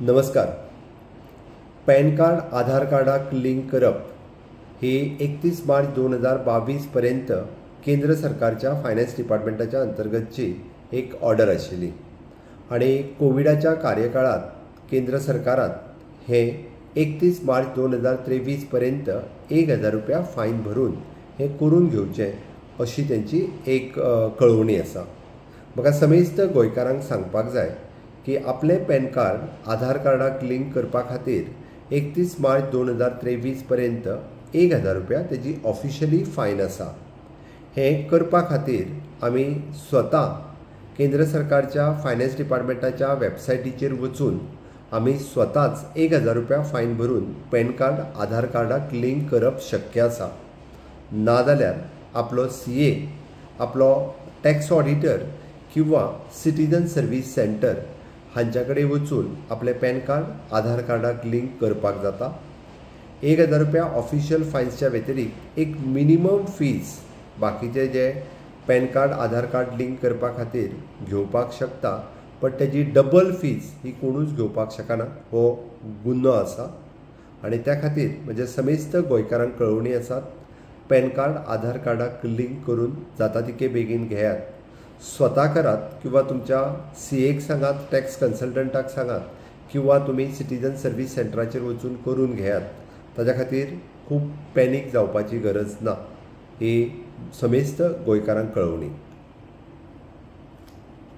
नमस्कार. Pan card आधार कार्डाक link करप ही 31 मार्च 2022 पर्यंत केंद्र सरकारच्या फायनान्स डिपार्टमेंटाच्या अंतर्गतची एक ऑर्डर आशिल्ली आनी कोविडाच्या कार्यकाळांत केंद्र सरकारान हे 31 मार्च 2023 पर्यंत 1000 रुपया फायन भरून हें करून घेवचें अशी तेंची एक कळोवणी आसा. म्हाका समेस्त गोंयकारांक सांगपाक जाय की आपलें पॅन कार्ड आधार कार्डाक लिंक करपा खातीर 31 मार्च 2023 पर्यंत 1000 रुपया तेजी ऑफिशियली फायन आसा. हें करपा खातीर आमी स्वता केंद्र सरकारच्या फायनान्स डिपार्टमेंटाच्या वेबसायटीचेर वचून आमी स्वताच 1000 रुपया फायन भरून पॅन कार्ड आधार कार्डाक लिंक करप शक्य आसा. नाजाल्यार आपलो CA, आपलो टॅक्स ऑडिटर किंवा सिटीजन सर्वीस सेंटर हांच्या कडेन वचून आपलें पॅन कार्ड आधार कार्डाक लिंक करपाक जाता. 1000 रुपया ऑफिशियल फायन्सच्या व्यतिरिक्त एक मिनिमम फीज बाकीचे जे पॅन कार्ड आधार कार्ड लिंक करपा खातीर घेवपाक शकता, पण तेजी डबल फीज ही कोणूच घेवपाक शकना, हो गुन्हो आसा. आनी त्या खातीर म्हणजे समेस्त गोंयकारांक कळोवणी आसात, पॅन कार्ड आधार कार्डाक लिंक करून जाता तितके बेगीन घेयात. स्वता करात किंवा तुमच्या CAक सांगात, टॅक्स कन्सल्टंटाक सांगात किंवा तुमी सिटीजन सर्वीस सेंटराचेर वचून करून घेयात. ताज्या खातीर खूब पॅनीक जावपाची गरज ना, ही समेस्त गोंयकारांक कळोवणी.